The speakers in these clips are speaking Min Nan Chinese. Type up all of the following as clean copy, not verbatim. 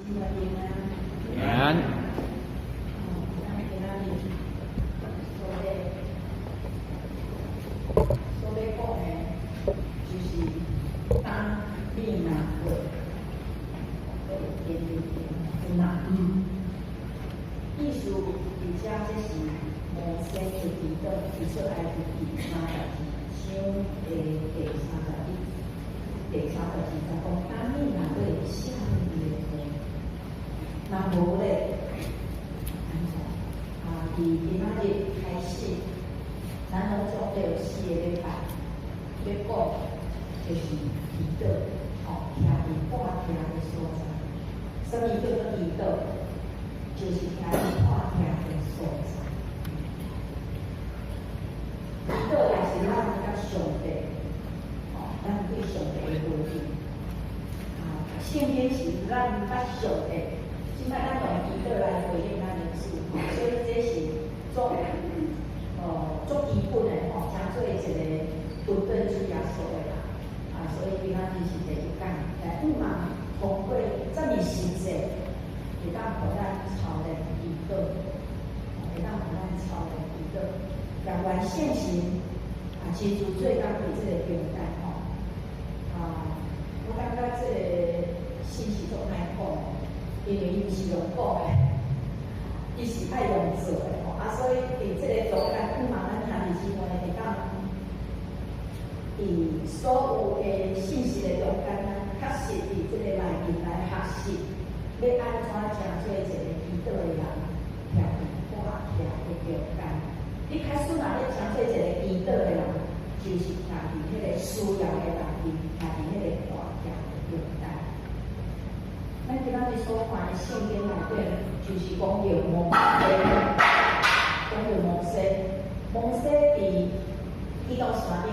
平安。咱今仔日所欲講的，就是當你若會會有難。意思佇遮這是摩西的祈禱，佇出埃及記32章的第31、第32節講，當你若會啥物的話，若無咧，按怎？啊，佇今仔日開始，咱攏總有4個禮拜欲講，就是祈禱，吼，徛佇破疼的所在。啥物叫做祈禱？就是徛佇破疼的所在。祈禱也是咱佮上帝，吼，咱對上帝的回應。啊，聖經是咱佮上帝，這擺咱用祈禱來回應咱的主，所以這是足基本的吼，誠做一個根本主耶穌的啦。啊，所以今仔日是第一講，來盼望通過這麼實際，會當予咱操練祈禱，會當予咱操練祈禱。讓完聖神啊，親自做工佇這個中間吼。啊，我感覺這個信息足歹講，因為伊毋是用講的，伊是愛用做的吼。啊，所以佇這個中間，盼望咱兄弟姊妹會當佇所有的信息的中間，咱確實佇這個內面來學習，欲按怎成做一個祈禱的人，徛佇破疼的中間。你開始若欲成做一個祈禱的人，就是徛佇彼個需要的內面，徛佇彼個破疼的中間。咱今仔日所看的聖經內底，就是講著摩西，講著摩西，摩西佇去到山頂，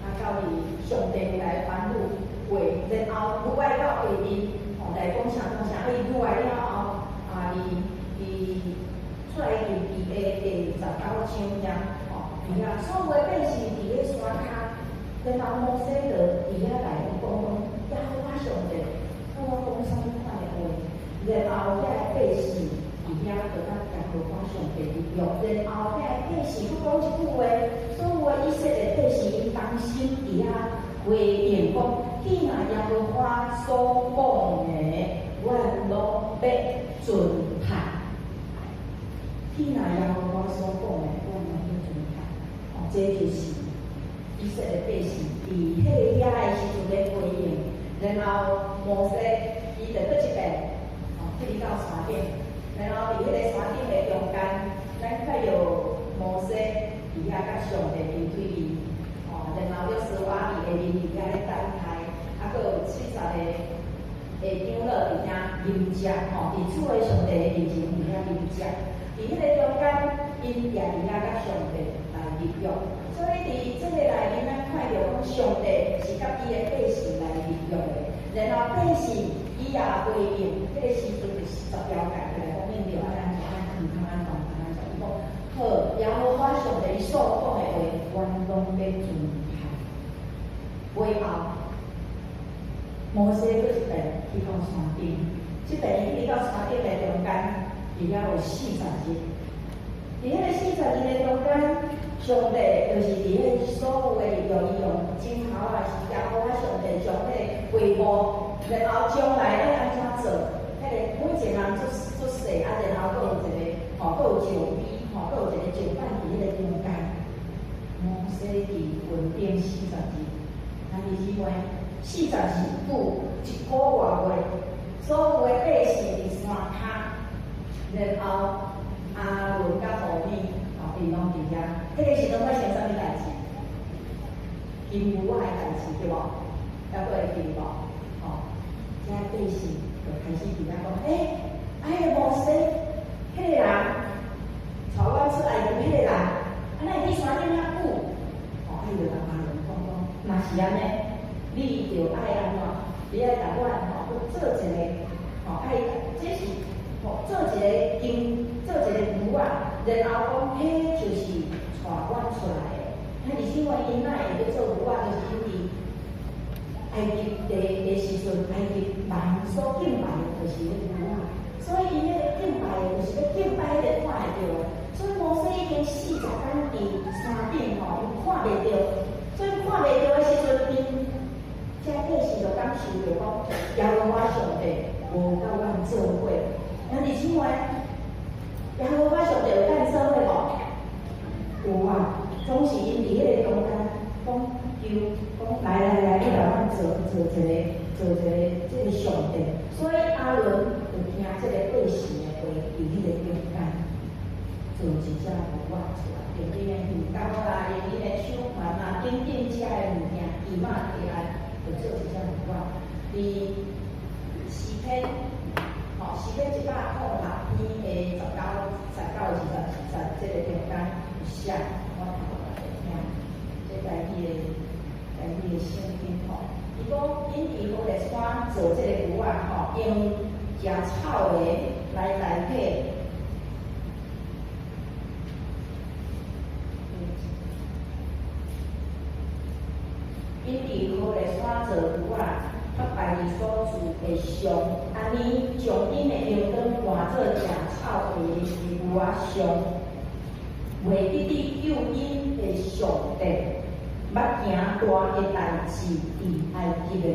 啊，到佇上帝有來吩咐話，然後落來到下面，吼，來講啥講啥，啊，伊落來了後，啊，佇出埃及記的第19章遐，吼，佇遐所有的百姓佇咧山跤，然後摩西就佇遐來講講，耶和華上帝，佮我講啥物款的話，然後遐个百姓佇遐就佮耶和華上帝立約，然後遐个百姓閣講一句話，所有的以色列百姓𪜶同心佇遐回應講，彼若耶和華所講的，阮攏欲遵行。彼若耶和華所講的，阮攏欲遵行。哦，這就是以色列百姓佇彼個遐的時陣咧回應，然後摩西伊就閣一遍，哦，去到山頂，然後佇彼個山頂的中間，咱看著摩西佇遐佮上帝面對面，哦，然後約書亞佇下面佇遐咧等待，啊，閣有70個的長老佇遐啉食，吼，佇主的上帝的面前佇遐啉食，佇彼個中間，𪜶徛佇遐佮上帝來立約。所以佇這個內面，咱看著講上帝是佮伊的百姓來立約的，然後百姓伊也回應，彼個時陣就是10條誡起來講，恁著愛按怎按毋通按怎毋通按怎。伊講好，耶和華上帝所講的話，阮攏欲遵行。尾後，摩西閣一遍去到山頂，這遍伊去到山頂的中間，佇遐有四十日。佇彼個四十日的中間，上帝就是佇彼個所有的立約，伊用指頭啊，是耶和華上帝將彼個帷幕，然後將來愛按怎做？彼個每一個人做做細，啊，然後閣有一個吼，閣有石碑，吼，閣有一個石板佇彼個中間。摩西佇雲頂四十日，兄弟姊妹，四十日久一個外月，所有的百姓佇山跤，然後亞倫佮何爾，吼，𪜶攏佇遐。彼個時陣發生啥物代誌？金牛仔的代誌對無？猶閣會記無？吼，遮百姓就開始佇遐講，欸，啊，彼個摩西，彼個人，帶阮出來的彼個人，啊，哪會佇山頂遐久？吼，啊，伊就共亞倫講講，若是按呢，你著愛按怎？你愛共阮吼，閣做一個，吼，愛這是吼，做一個金，做一個牛仔，然後講，彼就是帶阮出來的。啊，是因為𪜶哪會欲做牛仔，就是因為埃及的時陣，埃及人所敬拜的就是彼牛仔。的。所以摩西已經40天佇山頂吼，𪜶看袂著，所以看袂著的時陣，𪜶遮百姓就感受著講，耶和華上帝無佮阮做伙。兄弟姊妹，耶和華上帝有佮𪜶做伙無？有啊，總是𪜶佇彼个中間講求講來來來，你來阮做做一个做一個這個上帝。所以亞倫就聽這個百姓的話，佇彼個中間做一隻牛仔出來，用𪜶的魚鈎啦，用𪜶的手環啦，等等遮的物件，伊嘛提來，就做一隻牛仔。佇詩篇，吼，詩篇106篇的19、19、20節，這個中間有寫，我讀予大家聽。這台語的聖經吼，伊講𪜶佇何烈山做這個牛仔吼，用食草的來代替。𪜶佇何烈山做牛仔，拜拜佇所鑄的像，按呢將𪜶的榮光換做食草的牛仔像，袂記得救𪜶的上帝，捌行大的代誌佇埃及的，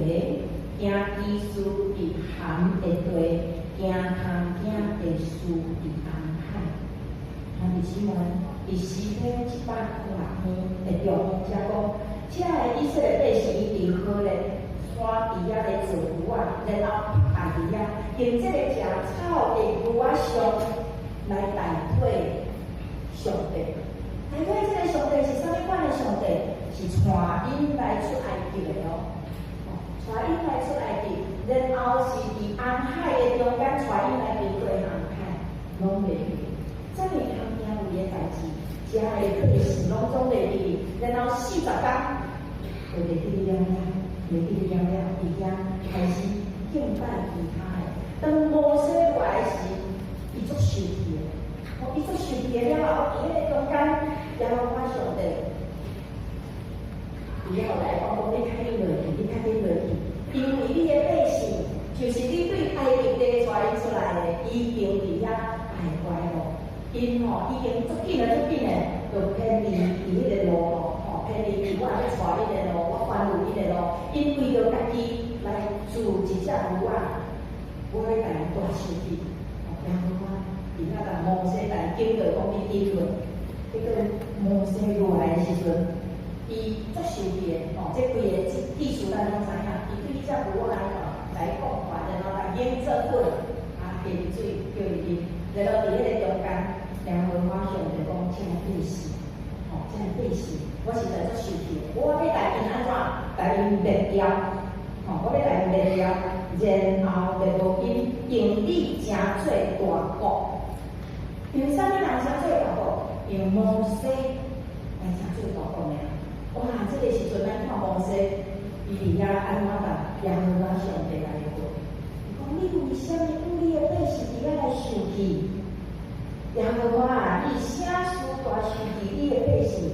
行奇事佇含的地，行通驚的事佇紅海。兄弟姊妹，佇詩篇106篇的中間遮講，遮个以色列百姓伊佇何烈山佇遐咧做牛仔，然後拜佇遐，用這個食草的牛仔像來代替上帝。代替這個上帝是啥物款的上帝？是帶𪜶來出埃及的哦，帶𪜶來出埃及，然後是佇紅海的中間帶𪜶來經過紅海，攏袂記。這麼通驚畏的代誌，遮个百姓攏總袂記。然後40天，就袂記得了了，袂記得了了，佇遐開始敬拜其他的。當摩西落來時，伊足生氣的，哦，伊足生氣了後，佇彼個中間，耶和華上帝，伊了來講講，你較緊落去，你較緊落去，因為你的百姓，就是你對埃及地帶𪜶出來的，已經佇遐徘徊咯。𪜶吼已經足緊的足緊的，就偏離佇彼個路咯，吼偏離佇我欲帶𪜶的路，我吩咐𪜶的路，𪜶為著家己來鑄一隻牛仔，我欲共𪜶大生氣。吼，耶和華佇遐共摩西來警告講你緊落，結果摩西落來的時陣，伊足生氣的，吼，這規个意思咱攏知影，伊對彼隻牛仔吼來講話，然後共研做粉，啊，下水叫伊啉，然後佇彼個中間，耶和華上帝講：這个百姓，吼，這个百姓，我實在足生氣，我欲共𪜶按怎？共𪜶滅掉，吼，我欲共𪜶滅掉，然後滅無𪜶，用你成做大國。用啥物人成做大國？用摩西來成做大國爾。哇！這個時陣咱看摩西，伊佇遐按怎共耶和華上帝來講？伊講你為啥物阮你的百姓佇遐來受氣？耶和華啊，你啥事大生氣你的百姓？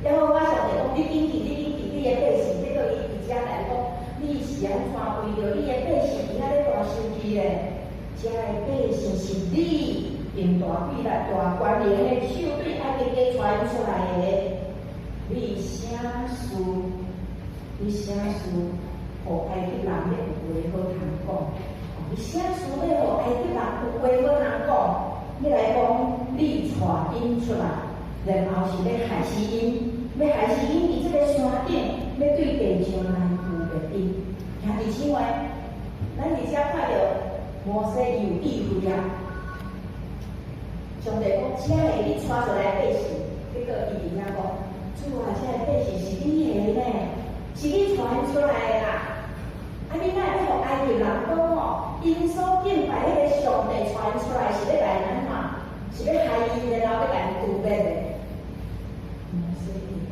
耶和華上帝講你緊去，你緊去，你的百姓。結果伊佇遮來講，你是按怎為著你的百姓佇遐咧大生氣咧？遮的百姓是你用大威力、大權能的手對埃及地帶𪜶出來的。你啥事？你啥事？予埃及人欲有話好通講？你啥事欲予埃及人有話好通講？欲來講，你帶𪜶出來，然後是欲害死𪜶，欲害死𪜶佇這個山頂，欲對地上來除滅𪜶。兄弟姊妹，咱佇遮看著摩西伊有智慧啊！上帝講，遮个你帶出來百姓，結果伊佇遐講，主啊，遮个百姓是你的呢，是你帶𪜶出來的啦。啊，你哪會欲予埃及人講吼？𪜶所敬拜彼個上帝帶𪜶出來是欲來按怎？是欲害𪜶，然後欲共𪜶除滅的。摩西的智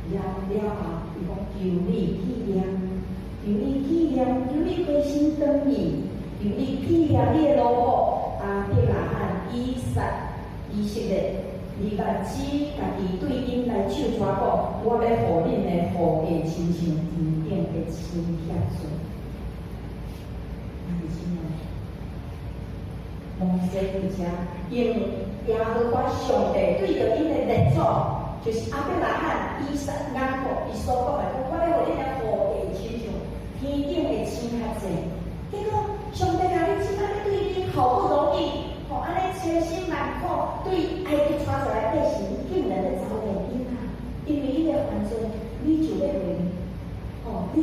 慧了了後，伊講求你紀念，求你紀念，求你回心轉意，求你紀念你的奴僕亞伯拉罕、以撒、以色列。你捌指家己對𪜶來咒詛講，我欲予恁的後裔親像天頂的星遐濟。兄弟姊妹，摩西佇遮用耶和華上帝對著𪜶的列祖，就是亞伯拉罕、以撒、雅各，伊所講的，講我欲予恁的後裔親像天頂的星較濟。結果上帝啊，你這擺對你好不容易，吼按呢千辛萬苦對埃及帶出來百姓，你竟然咧走電𪜶啊！因為𪜶的犯罪，你就欲毀，吼，你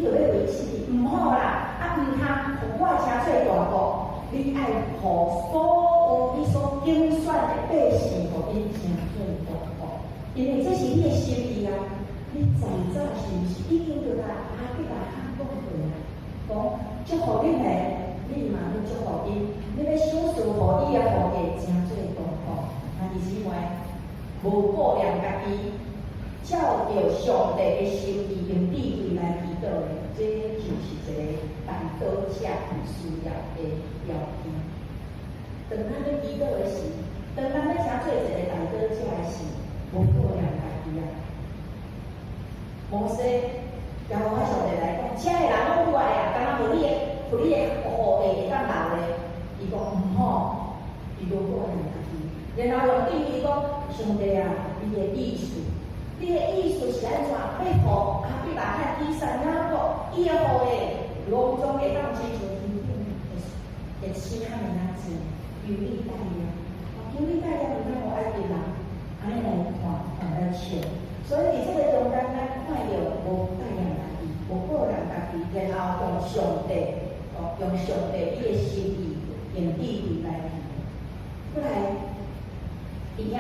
就欲毀死去，毋好啦，啊，毋通予我成做大國。你愛予所有你所揀選的百姓，予𪜶成做大國，因為這是你的心意啊！你在早是毋是已經對共亞伯拉罕講過啊？講祝福恁的，你嘛欲祝福𪜶，你欲賞賜予伊的後裔成做大國。啊，弟姊妹，無顧念家己，照著上帝的心意，用智慧來祈禱的，這就是一個代禱者需要的條件。當咱欲祈禱的時，當咱欲成做一個代禱者的時，無顧念家己啊。摩西，耶和華上帝來講，遮的人攏有愛啊，敢若無你的，予你的後裔會當留咧。伊講毋好，伊無顧念家己，然後用智慧講，上帝啊，你的意思，你的意思是按怎？欲予亞伯拉罕、以撒、雅各，伊的後裔，攏總會當親像天頂的星遐爾仔濟，求你帶領，求你帶領，毋通予埃及人按呢來看，看來笑。所以佇這个中間，咱看著無帶領家己，無顧念家己，然後用上帝，哦，用上帝伊的心意，用智慧來祈。過來，佇遐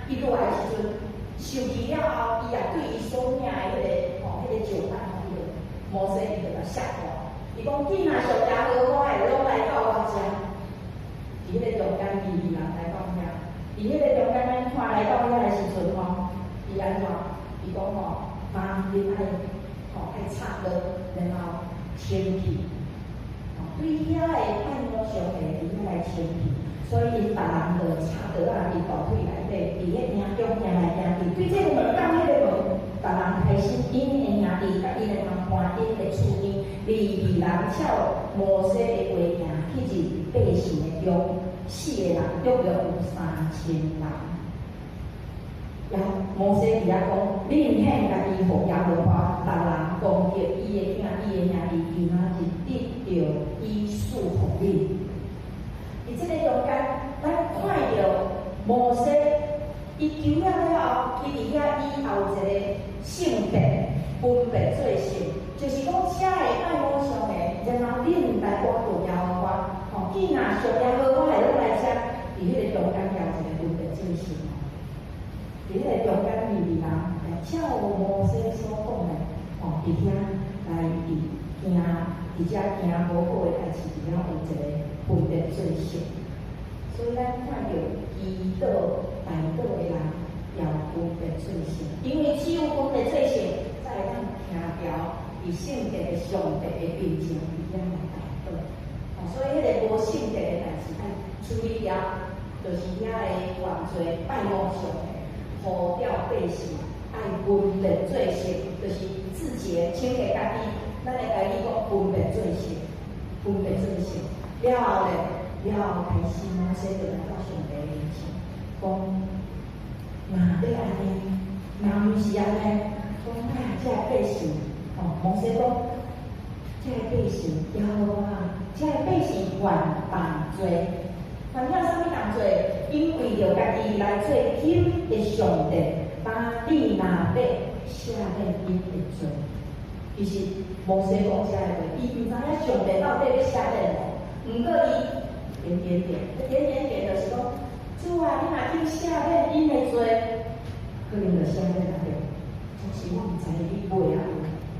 伊落來的時陣，受氣了後，伊也對伊所領的彼个吼，彼个石板吼，伊就摩西伊就共摔破。伊講：囝若屬耶和華的，攏來到我遮。佇彼个中間，利未人來到遐。佇彼個中間，咱看來到遐的時陣吼，伊按怎？伊講吼，媽，恁愛吼愛插落，然後清氣。吼，對遐的拜偶像的，佇遐來清氣。所以𪜶別人就插桌仔佇大腿內底，佇彼營中行來行去。對這個門到彼个門，別人開始𪜶的兄弟共𪜶的同伴𪜶的厝邊，利未人照摩西的話行去入百姓的中，死的人約約有3000人。然後摩西佇遐講：恁獻家己予耶和華，別人攻擊伊的囝、伊的兄弟，今仔日得著伊賜予恁。佇這個中間，咱看著摩西，伊求了了後，伊佇遐伊也有一個性別分別做聖，就是講遮的拜偶像的，然後恁來倚靠耶和華，吼，囝若屬耶和華的攏來遮，佇彼個中間也有一個分別做聖。佇彼個中間利未人來照摩西所講的，吼，佇遐來佇行，佇遮行無好的代誌，佇遐有一個分別做聖。所以咱看著祈禱代禱的人，也有分別做聖，因為只有分別做聖，才會當徛牢佇聖潔的上帝的面前，佇遐來代禱。哦，所以彼個無聖潔的代誌愛處理掉，就是遐的犯罪拜偶像的，呼召百姓愛分別做聖，就是自潔清潔家己。咱的台語講分別做聖，分別做聖了後咧，了後開始摩西就來到上帝面前，講若欲按呢，若毋是按呢，講啊，這个百姓，吼，摩西講，這個百姓耶和華，這个百姓犯重罪，犯了啥物重罪？𪜶為著家己來做金的上帝，把你若欲赦免𪜶的罪。其實摩西講這个話，伊毋知影上帝到底欲赦免無，毋過伊點點點，點點點就是講，主啊，你若肯赦免𪜶的罪，可能就赦免啊對。總是我毋知你袂啊，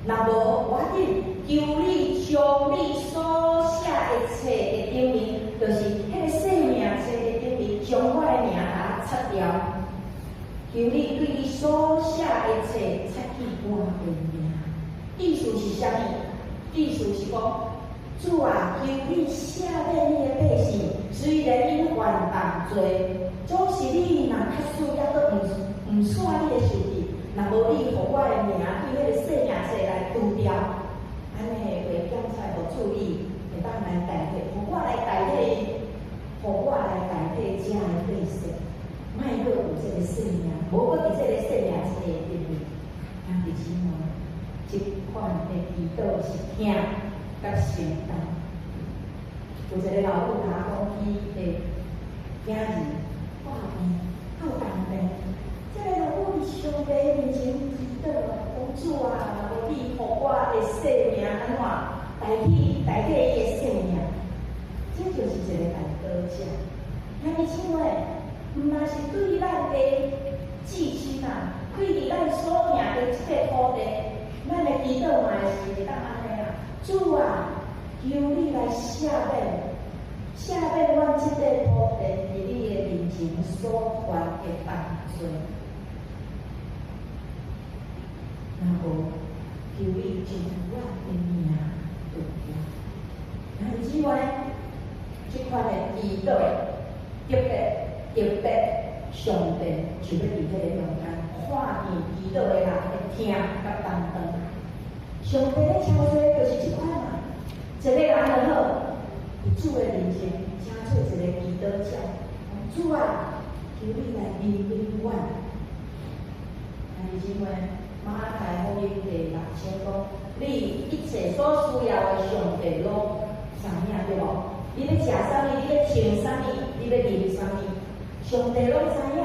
若無無要緊，求你將你所寫的冊的頂面，就是彼个生命冊的頂面，將我的名共我擦掉。求你對你所寫的冊擦去我的名。意思是啥物？意思是講，主啊，求你赦免你的百姓，雖然𪜶犯重罪，總是你若確實猶閣毋煞你的受氣，若無你予我的名對彼个生命冊來除掉，按呢的話檢出來予主你會當來代替，予我來代替伊，予我莫閣有這个性命，無閣佇這个生命冊頂面。兄弟姊妹，這款的祈禱是疼佮承擔。有一个老母共我講，伊的囝兒破病，有重病，這个老母佇上帝面前祈禱，講主啊，若無你予我的性命按怎代替伊的性命，這就是一个代禱者。兄弟姊妹，毋但是對咱的至親啊，對佇咱所行的這个土地，咱的祈禱嘛是會當按呢啊，主啊，求你來赦免，赦免阮這塊土地佇你的面前所犯的犯罪。若無，求你將阮的名除掉。兄弟姊妹，這款的祈禱，特別特別，上帝就欲佇彼个中間看見祈禱的人的疼佮擔當。上帝咧敲做就是這款嘛，一个人就好，佇主的面前，成做一个祈禱者。主啊，求你來憐憫阮。兄弟姊妹，馬太福音第六章講，你一切所需要的，上帝攏知影對無？你欲食啥物，你欲穿啥物，你欲啉啥物，上帝攏知影。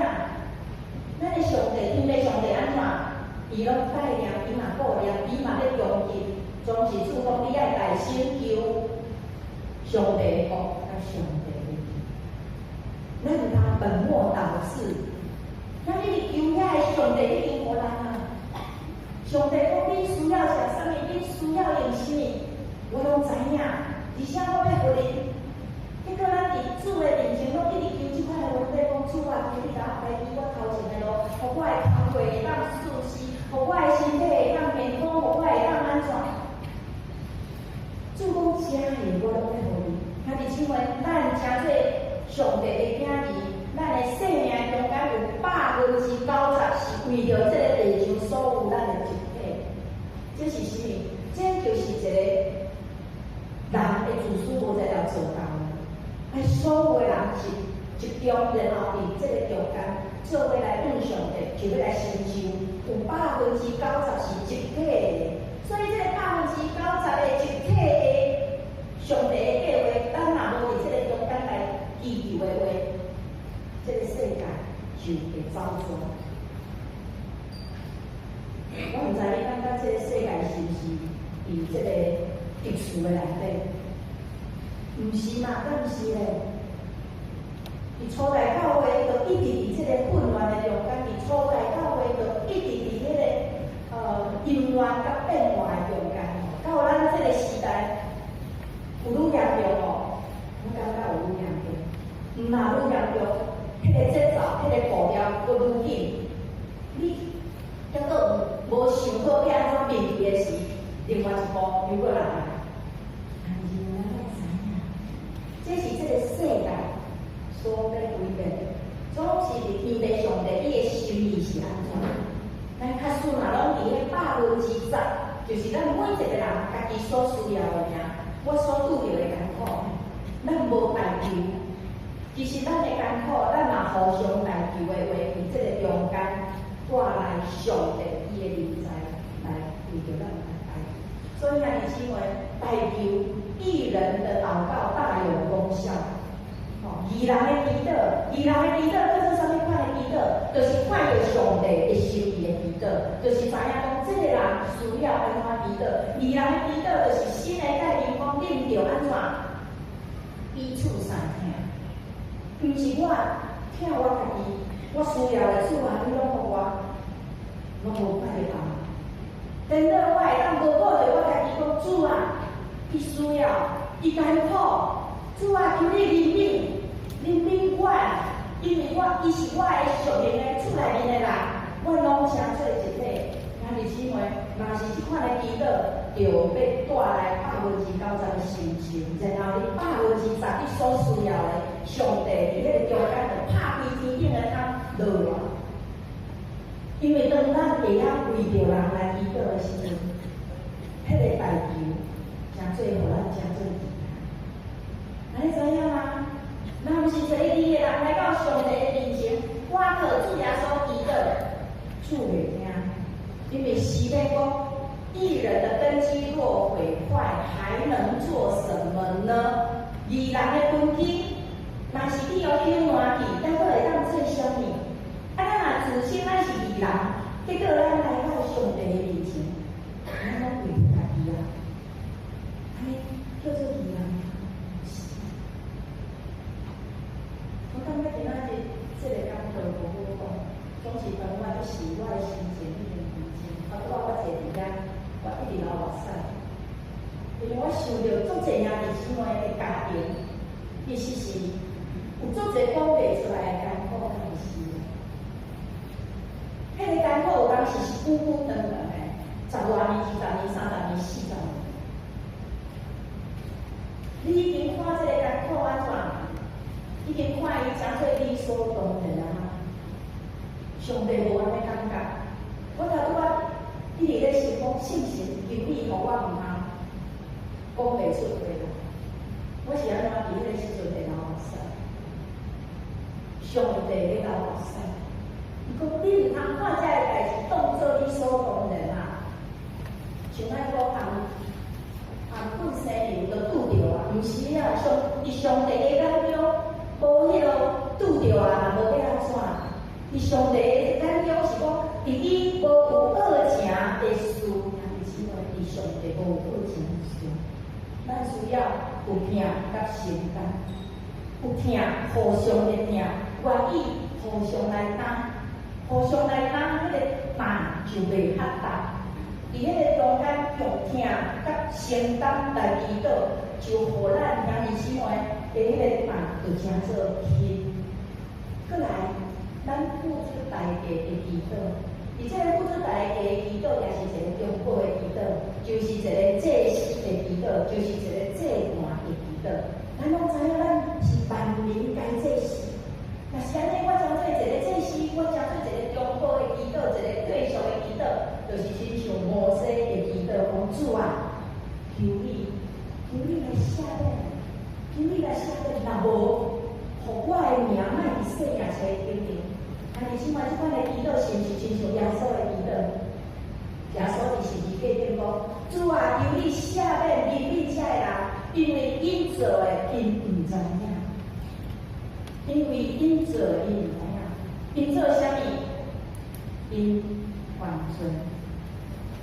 咱的上帝，天父上帝按怎？伊攏帶領，伊嘛顧念，伊嘛咧供給。總是主講，你愛代先求上帝的國佮上帝的義。咱毋通本末倒置。咱一直求遐个上帝已經予咱啊。上帝講你需要食啥物，你需要用啥物，我攏知影。而且我欲予你。結果咱佇主的面前，攏一直求這款的問題，講主啊，求你共我開開我頭前的路，予我的工課會當順遂，予我的身體會當健康，予我會當按怎？主講這个我攏欲予你。兄弟姊妹，咱成做上帝的囝兒，咱的生命中間有90%是為著這个地球所有咱的集體。這是啥物？這就是一個人的自私無才調做到的。愛所有的人集集中，然後佇這个中間做伙來向上帝，就欲來成就有90%是集體的。所以這个90%的集體的上帝的計劃，咱若無佇這个中間來祈求的話，這个世界就會走煞。我毋知你感覺這个世界是毋是佇這个秩序的內底？毋是嘛？敢毋是咧？佇初代教會就一直佇這个混亂的中間，佇初代教會就一直佇彼个淫亂佮變化的中間。到咱這个時代有愈嚴重無？我感覺有愈嚴重。毋若愈嚴重，彼个節奏、彼个步調閣愈緊。你猶閣無想好欲按怎面對的時，另外一步又閣來啊！但是咱愛知影，這是這個世界所欲改變，總是佇天地上帝伊的心意是按怎？咱假使若攏佇彼10%，就是咱每一個人家己所需要的爾，我所拄著的艱苦，咱無代求。其實咱的艱苦，咱若互相代求的話，佇這個中間帶來上帝伊的臨在，來為著咱來代求。所以兄弟姊妹，代求義人的禱告大有功效。吼，義人的祈禱，義人的祈禱叫做啥物款的祈禱？就是看著上帝的心意的祈禱，就是知影講這个人需要按怎祈禱。義人的祈禱就是新的誡命講恁著按怎彼此相疼，毋是我疼我家己，我需要的主啊，你攏予我，攏無看著到。等到我會當無顧著我家己講主啊，伊需要，伊艱苦，主啊，求你憐憫，憐憫我，因為我伊是我的屬靈的厝內面的人，我攏成做一體。兄弟姊妹，若是這款的祈禱，就欲帶來90%的成就，然後你10%你所需要的，上帝佇彼個中間就拍開天頂的窗落來。因為當咱會曉為著人來祈禱的時陣，彼個代求誠做予咱誠做簡單。你知影嗎？若毋是一個義的人來到上帝的面前，趕因為詩篇講，義人的根基若毀壞，還能做什麼呢？義人的根基，若是去予朽爛去，咱閣會當做啥物？啊，咱若自稱咱是義人，結果咱來到上帝的面前，咱攏跪佇家己啊，按呢叫做義人嗎？毋是。我感覺今仔日這個講道無好講，總是當我咧想我的心情已經平靜，啊，拄仔我坐佇遐，我一直流目屎，因為我想著足濟兄弟姊妹的家庭，其實是有足濟講袂出來的艱苦開始。彼個艱苦有當時是久久長長的，十外年、20年、30年、40年。你已經看這個艱苦按怎？已經看伊誠做理所當然啊！上帝無按呢感覺。我頭拄仔一直咧想講，聖神求你予我毋通講袂出話來。我是按怎佇彼個時陣會流目屎？上帝咧流目屎。伊講你毋通看這個代誌當做理所當然啊！像咱講紅紅棍生油就拄著啊，毋是啊！上佇上帝的眼中，無彼囉拄著啊，嘛無欲按怎？佇上帝的眼中是講，佇伊無有惡成的事，兄弟姊妹，佇上帝無有惡成的事，咱需要有疼佮承擔，有疼互相的疼，願意互相來擔，互相來擔，彼個擔就袂較重。佇彼個中間用疼佮承擔來祈禱，就予咱兄弟姊妹的彼個擔就成做輕。閣來，咱付出代價的祈禱，而這個付出代價的祈禱，也是一個中保的祈禱，就是一個祭司的祈禱，就是一個祭壇的祈禱。咱攏知影，咱是萬民皆祭司。若是按呢，我成做一個祭司，我成做一個中保的祈禱，一個繼續的祈禱，就是親像摩西的祈禱，講主啊，求你，求你來赦免，求你來赦免，若無，予我的名莫佇世名冊頂面。兄弟姊妹，這款的祈禱是毋是親像耶穌的祈禱？耶穌佇十字架頂講：主啊，求你赦免憐憫這个人，因為𪜶做的𪜶毋知影。因為𪜶做的𪜶毋知影，𪜶做啥物？𪜶犯罪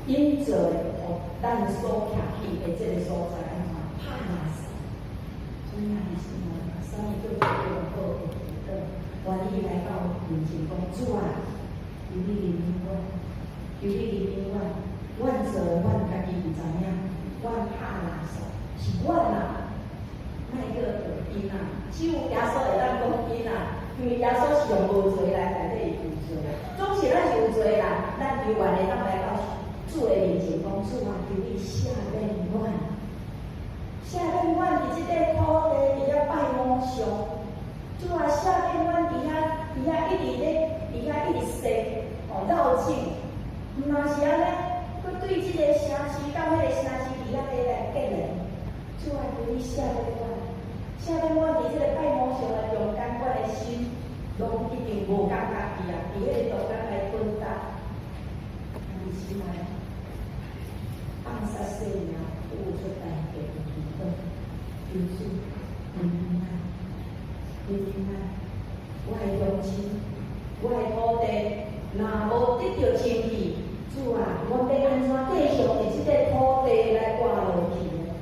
，𪜶做的予咱所徛起的這个所在按怎拍垃圾？所以兄弟姊妹，啥物叫做中保的祈禱？願意來到面前講，主啊，求你憐憫我，求你憐憫我，阮做的阮家己毋知影，阮拍垃圾是阮啊，莫叫𪜶啊，只有耶穌會當講𪜶啊，因為耶穌是用無罪來代替伊有罪。總是咱是有罪的人，咱猶原會當來到主的面前講，主啊，求你赦免阮，赦免阮佇這塊土地佇遐拜偶像。主啊，赦免阮佇遐佇遐一直咧，佇遐一直踅，哦繞境，毋若是按呢，閣對這个城市到彼個城市佇遐咧來結連。主啊，求你赦免阮，赦免阮佇這个拜偶像的中間，阮的心攏一定無感覺去啊，佇彼個中間來滾動。兄弟姊妹，放殺性命，付出代價的祈禱，求主憐憫咱，憐憫咱，我的鄉親，我的土地，若無得著清氣，主啊，阮欲按怎繼續佇這個土地來活落去呢？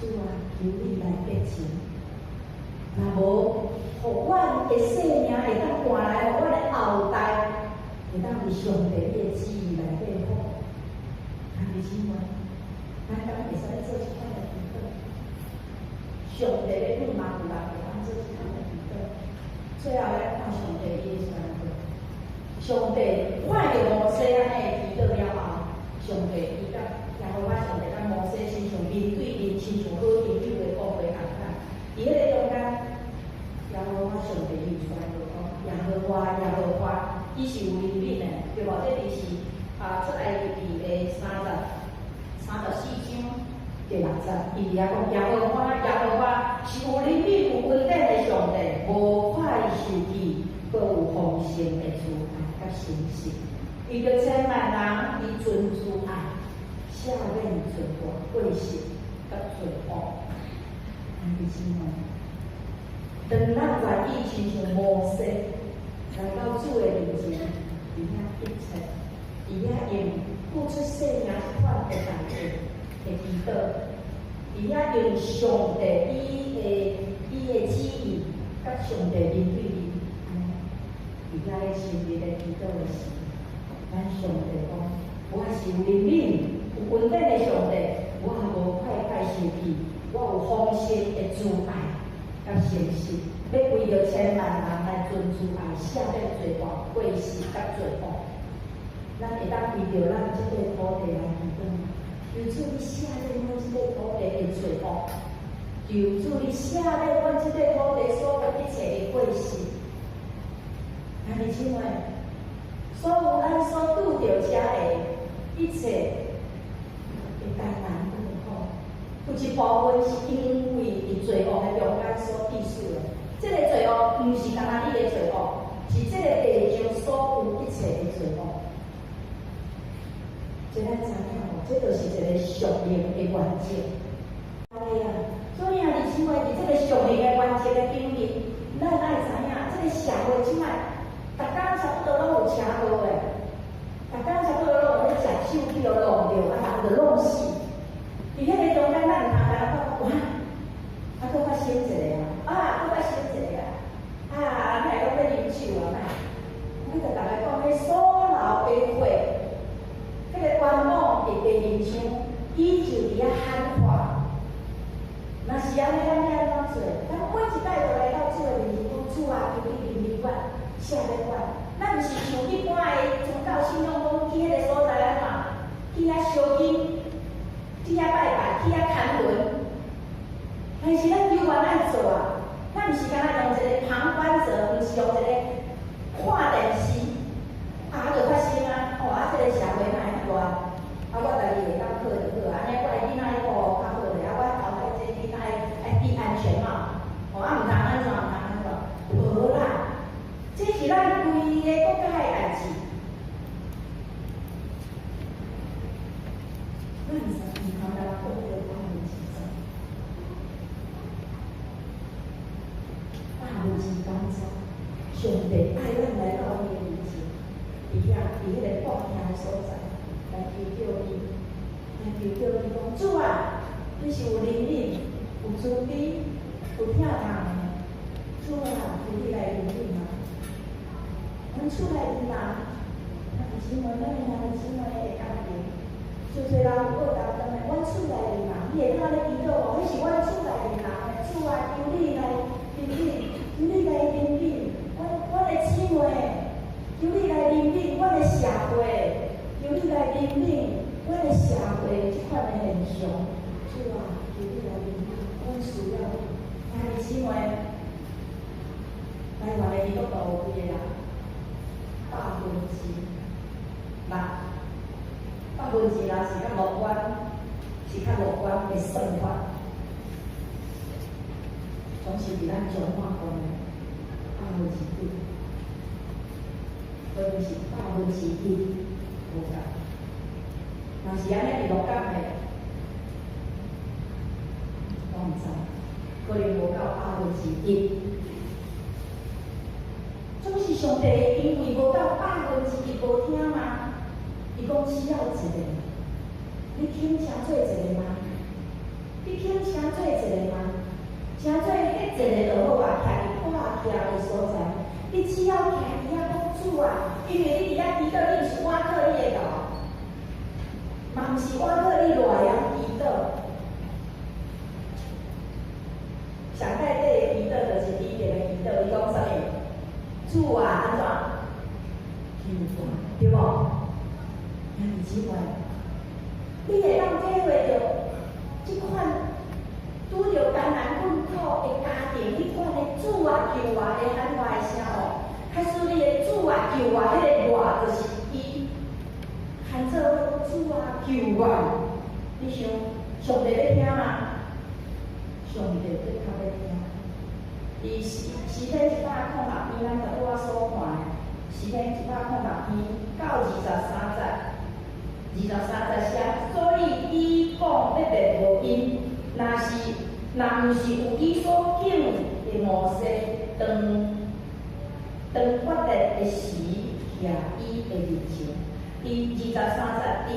主啊，求你來潔淨。若無，予阮的性命會當換來，予阮的後代會當佇上帝你的旨意內底好。兄弟姊妹，咱敢會使做這款的祈禱？上帝咧盼望有人會當做這款的祈禱。最後來看上帝伊的宣告。上帝看著摩西按呢祈禱了後，上帝伊佮耶和華上帝佮摩西親像面對面，親像好朋友的講話仝款。佇彼個中間，耶和華上帝伊有宣告講：耶和華，耶和華，伊是有憐憫的，對無？這就是啊，出埃及記的34章第6節，伊佇遐講：耶和華，耶和華是有憐憫、有恩典的上帝，無快受氣，閣有豐盛的慈愛佮誠實。為著千萬人伊存慈愛，赦免罪過、過失佮罪惡。兄弟姊妹，當咱願意親像摩西來到主的面前，佇遐一切，佇遐用付出生命這款的代價的祈禱，佇遐用上帝伊的旨意，佮上帝面對面，佇遐咧親密咧祈禱的時，咱上帝講，我是有憐憫、有恩典的上帝，我無快快生氣，我有豐盛的慈愛佮誠實，欲為著千萬人來存慈愛，赦免罪過、過失佮罪惡。咱會當為著咱這塊土地來祈禱，求主你赦免阮這塊土地的罪惡，求主你赦免阮這塊土地所有一切的過失。兄弟姊妹，所有咱所拄著遮的一切的艱難困苦，有一部分是因為佇罪惡的中間所致使的。這个罪惡毋是干焦你的罪惡，是這个地上所有一切的罪惡。這咱知影無？這就是一个屬靈的原則。對啊，所以兄弟姊妹，佇這個屬靈的原則的頂面，咱愛知影，這个社會這擺，逐工差不多攏有車禍的，逐工差不多攏有咧食酒去予弄著，啊人就弄死。佇彼個中間，咱毋通干焦講哇，啊，閣發生一個啊，啊，閣發生一個啊，啊，哪會攏欲啉酒啊？哪？我就逐家講，彼所流的血，彼个冤枉佇地面上，伊就佇遐喊話。若是按呢，咱欲按怎做？咱每一擺都來到主的面前，講主啊，求你憐憫阮，赦免阮。咱毋是像一般的宗教信仰，講去彼個所在按怎？去遐燒金，去遐拜拜，去遐牽輪。但是咱猶原愛做啊！咱毋是干焦用一个旁觀者，毋是用一个看電視，啊，就發生啊！哦，啊，這个社會哪會遐亂？啊，我家己會當好就好，按呢我的囡仔愛顧較好咧，啊，我頭家這囡仔愛戴安全帽，哦，啊，毋通按怎，毋通按怎，無啦！這是咱規个國家的代誌。咱毋通干焦講這個10%，90%，上帝愛咱來到伊的面前，佇遐，佇彼個破徛的所在，來求叫伊，來求叫伊講主啊，你是有憐憫、有慈悲、有疼痛的，主啊，求你來憐憫啊！阮厝內的人，兄弟姊妹，咱的兄弟姊妹的家庭，真濟人有僫擔轉來，阮厝內的人，你會當按呢祈禱無？彼是阮厝內的人，主啊，求你來憐憫，求你來憐憫，阮的姊妹，求你來憐憫阮的社會，求你來憐憫阮的社會這款的現象。主啊，求你來憐憫，阮需要你。兄弟姊妹，台灣的基督徒有幾个人？6%，6%是較樂觀，是較樂觀的算法。總是佇咱彰化縣的9%，可能是1%無共。若是按呢佇鹿港的，我毋知，可能無到1%。總是上帝因為無到1%無聽嗎？伊講只要一個，你肯成做一個嗎？你肯成做一個嗎？成做彼一個就好啊，徛佇破徛的所在，你只要徛佇遐講主啊，因為你佇遐祈禱，你毋是倚靠你的頭，嘛毋是倚靠你偌會曉祈禱。上蓋底的祈禱就是彼得的祈禱，伊講啥物？主啊，按怎？救我，對無？兄弟姊妹，你會當體會著這款拄著艱難困苦的家庭，彼款的主啊救我的喊話的聲無？假使你的主啊救我，彼个我就是伊，喊做主啊救我，你想上帝欲聽嗎？上帝的確欲聽。佇詩篇106篇，咱拄仔所看的，詩篇106篇到23節，23節寫，所以伊講欲滅無𪜶，若毋是有伊所揀的摩西，當決裂的時，徛伊的面前。佇23節，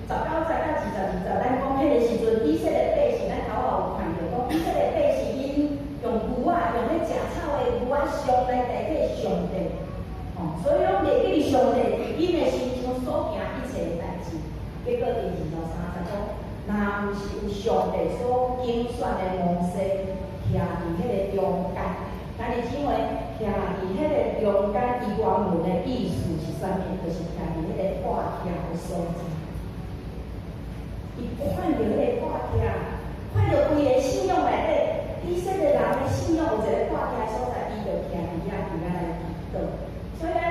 佇19節到22節，咱講彼個時陣，以色列百姓，咱頭仔有看著講，以色列百姓𪜶用牛仔，用咧食草的牛仔像來代替上帝，吼，所以攏袂記得上帝佇𪜶的身上所行一切的代誌。結果佇23節講，若毋是有上帝所揀選的摩西，徛佇彼個中間，兄弟姊妹，徛佇彼個中間，伊原文的意思是啥物？就是徛佇彼個破拆的所在。伊看著彼個破拆，看著規个信仰內底，以色列人的信仰有一个破拆的所在，伊就徛佇遐，佇遐來祈禱。所以咱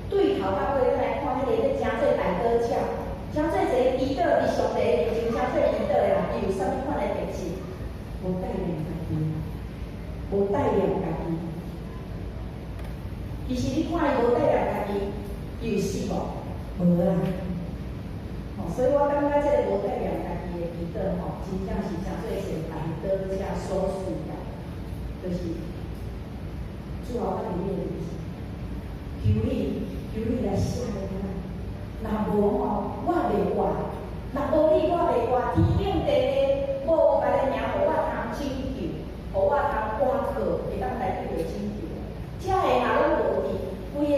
對頭到尾，咱來看彼個欲成做代禱者，成做一个祈禱佇上帝面前成做祈禱的人，伊有啥物款的特質？無帶念家己，無帶念家己。其實你看伊無帶念家己，伊有死無？無啊。吼，所以我感覺這个無帶念家己的祈禱吼，真正是成做一個代禱者所需要，就是主啊，我佇你的面前，求你，求你來赦免我。若無吼，我袂活；若無你，我袂活。天頂地下，無別个名，予我通拯救，予我通倚靠，會當來得著拯救。遮个若攏無佇，規个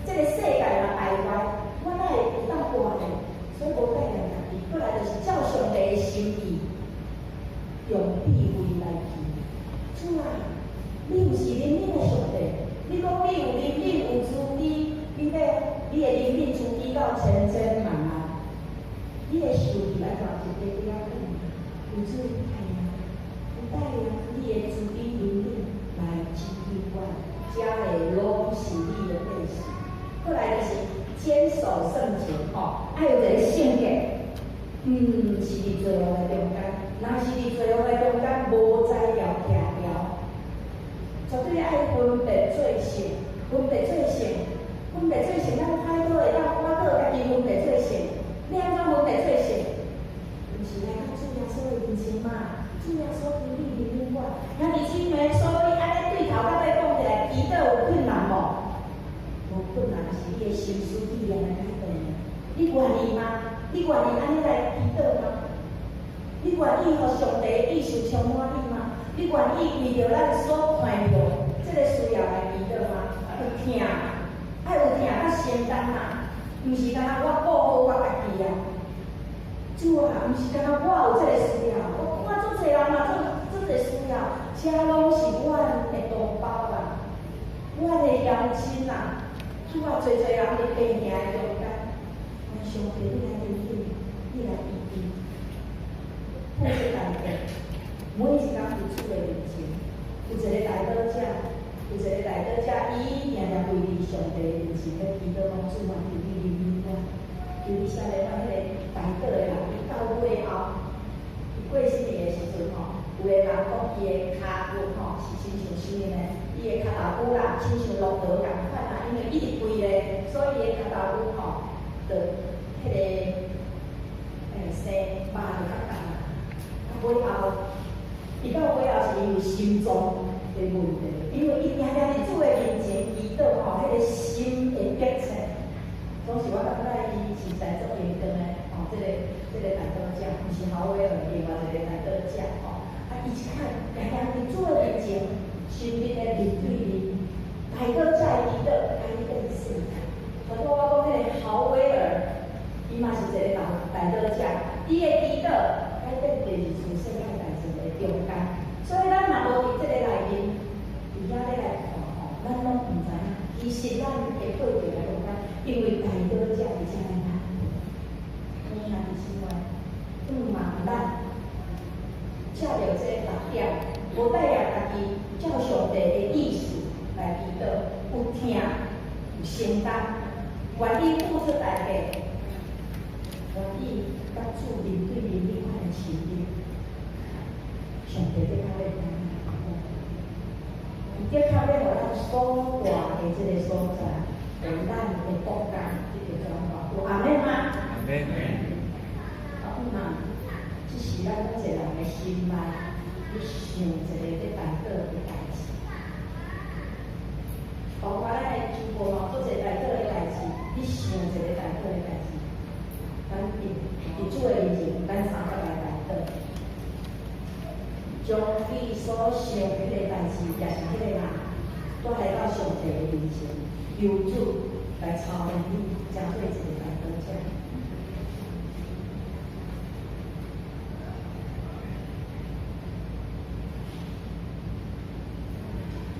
這个世界若敗壞，我哪會會當活呢？所以無帶念家己，過來就是照上帝的心意，用智慧來祈。主啊，你毋是憐憫的上帝，你講你有憐憫有慈悲，你欲你的憐憫慈悲到千千萬萬，你的受氣按怎一塊幾仔久？有主帶領，有帶領你的慈悲憐憫來拯救我，遮个攏是你的百姓。過來就是堅守聖潔，吼，愛有一个聖潔，毋是佇罪惡的中間，若是佇罪惡的中間，無才調徛牢，絕對愛分別做聖，分別做聖，分別做聖，咱歹倒會當倚倒家己分別做聖，你按怎分別做聖？毋是來到主耶穌的面前嘛？主耶穌求你憐憫我，兄弟姊妹，所以按呢對頭到尾講起來，祈禱有困難無？無困難，是你的心思意念來改變的。你願意嗎？你願意按呢來祈禱嗎？你願意予上帝的意思充滿你嗎？你願意為著咱所看著這个需要來祈禱嗎？有疼，愛有疼佮承擔啊！毋是干焦我顧好我家己啊。主啊，毋是干焦我有這个需要，我看足濟人嘛，足濟需要，這攏是阮的同胞啊，阮的鄉親啊。主啊，濟濟人佇病疼的中間，願上帝你來憐憫，你來醫治，付出代價。每一工佇主的面前，有一個代禱者，有一個代禱者，伊定定跪佇上帝面前咧祈禱講：主啊，求你憐憫我，求你赦免我彼個代禱的人，伊到尾後，伊過身的時陣吼，有个人講伊的跤骨吼是親像啥物呢？伊的跤頭骨啦，親像駱駝仝款啊，因為一直跪咧，所以伊的跤頭骨吼，就彼个生肉就較重啊。啊，尾後，伊到尾後是因為心臟的問題，因為伊定定佇主的面前祈禱吼，彼個心會迫切。總是我感覺伊實在足認真的吼，這個代禱者，毋是郝威爾，另外一個代禱者吼。啊，伊是看定定佇主的面前，親密的面對面，代禱者的祈禱，改變世界。所以我講彼个郝威爾，伊嘛是一個代禱者，伊的祈禱改變第二次世界大戰的中間。所以咱若無佇這個內面，佇遐咧來看吼，咱攏毋知影。其實咱會過著來中間，因為代禱者佇遮爾難。兄弟姊妹，向望咱照著這六點，無帶掠家己，照上帝的意思來祈禱，有疼，有承擔，願意付出代價，願意佮主面對面彼款的親密，上帝的確欲咱，伊的確欲予咱所蹛的這个所在，予咱的國家得著轉化。有阿們嗎？阿們。啊，有嘛？這是咱每一個人的心內，咧想一個咧代禱的代誌。包括咱的主播嘛，做一個代禱的代誌，你想一個代禱的代誌。咱佇主的面前，咱三個來代禱，將你所想彼個代誌，也是彼個人，帶來到上帝的面前，求主來操練你，成做一個代禱者。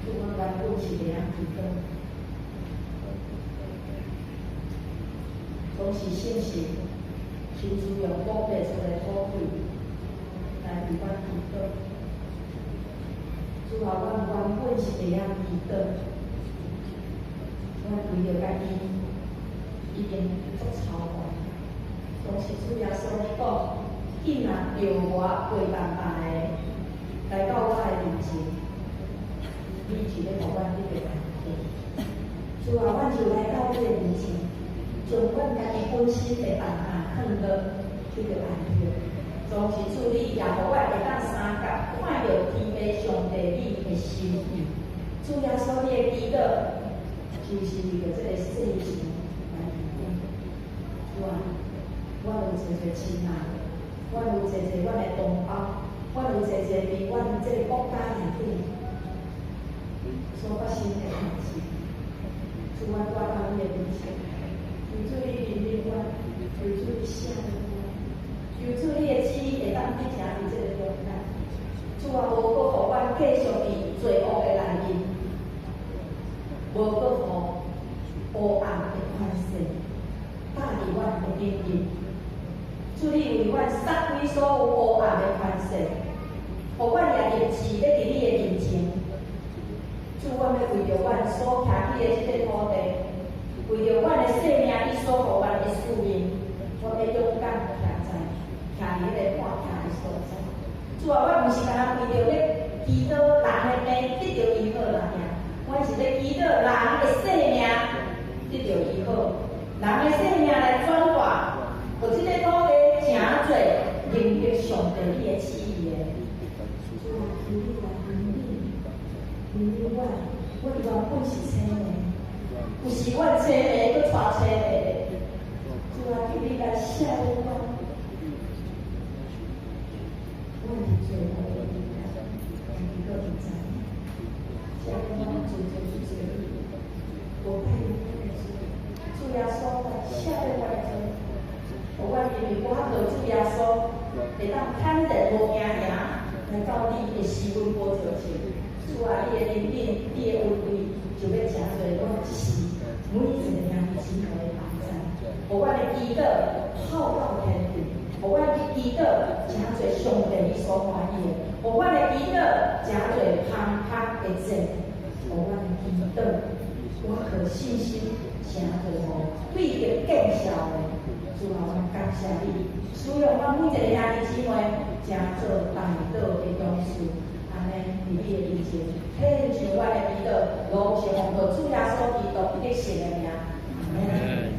主，我原本是袂曉祈禱，總是聖神親自用講袂出的吐氣來為阮祈禱。主啊，阮原本是袂曉祈禱，阮為著家己已經足操煩。總是主耶穌你講，你若著我陪伴別的來到我的面前，你就欲予阮得著安息。主啊，阮就來到你的面前，將阮家己本身的重擔放落，得著安息。總是主你也予阮會當相佮看著天父上帝你的心意。主耶穌，你的祈禱就是為著這個世上來祈禱。主啊，阮有濟濟親愛，阮有濟濟阮的同胞，阮有濟濟佇阮這個國家內底所發生的代誌。主啊，帶到你的面前，求主你憐憫阮，求主你赦免阮，求主你的旨意會當得成佇這個中間。主啊，無閣予阮繼續佇罪惡的內面，無閣予黑暗的權勢搭佇阮的頂面。主你為阮殺開所有黑暗的權勢，予阮也立志欲佇你的面前。主，阮欲為著阮所徛起的這塊土地，為著阮的生命，你所予阮的使命，我欲勇敢徛佇彼個半徛的所在。主啊，阮毋是干焦為著欲祈禱人的病得著醫好爾，阮是欲祈禱人的生命得著醫好，人的生命來轉化，予這個土地誠濟認得上帝你的旨意的。主啊，求你來憐憫，憐憫阮，阮原本是青的，有時阮青的，閣帶青的。主啊，求你來赦免阮，阮佇罪惡的中間，家己閣毋知影，赦免阮罪罪罪，無介意阮的罪。主耶穌來赦免阮的罪，予阮因為我靠主耶穌，會當坦然無驚驚來到你的施恩寶座前。主啊，你的憐憫，你的恩惠，就欲成做阮這世每一個兄弟姊妹的幫助，予阮的祈禱透到天頂，予阮的祈禱成做上帝你所歡喜的，予阮的祈禱成做香香的祭，予阮的祈禱，我靠信心成做予對著見效的。主啊，阮感謝你，使用阮每一個兄弟姊妹成做代禱的勇士。按呢，佇你的面前，獻上阮的祈禱，攏是奉靠主耶穌基督得勝的名。阿們。